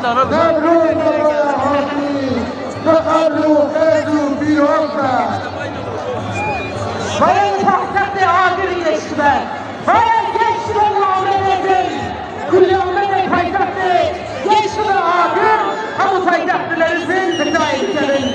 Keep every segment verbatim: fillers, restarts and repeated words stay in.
Newroz Baba ya Hafîz, bi qebl û qed û pîroz be. Bayê paytextê Agirî geşt be. Bayê geşt be Amedê zey. Kulî Amedê paytextê geşt be Agir. Hemû paytextlilerî zey bi tayê bikerin.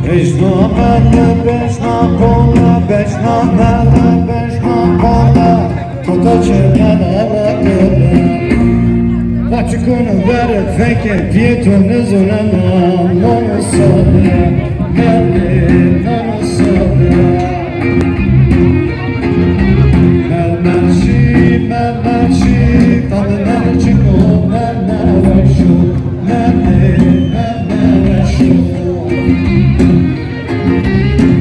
Bejna mele, bejna kola, bejna mele, bejna kola. Kota çemen ala kele. Kaçı konu vere feke, piyeto ne zonana, mono sole, mele, mono sole.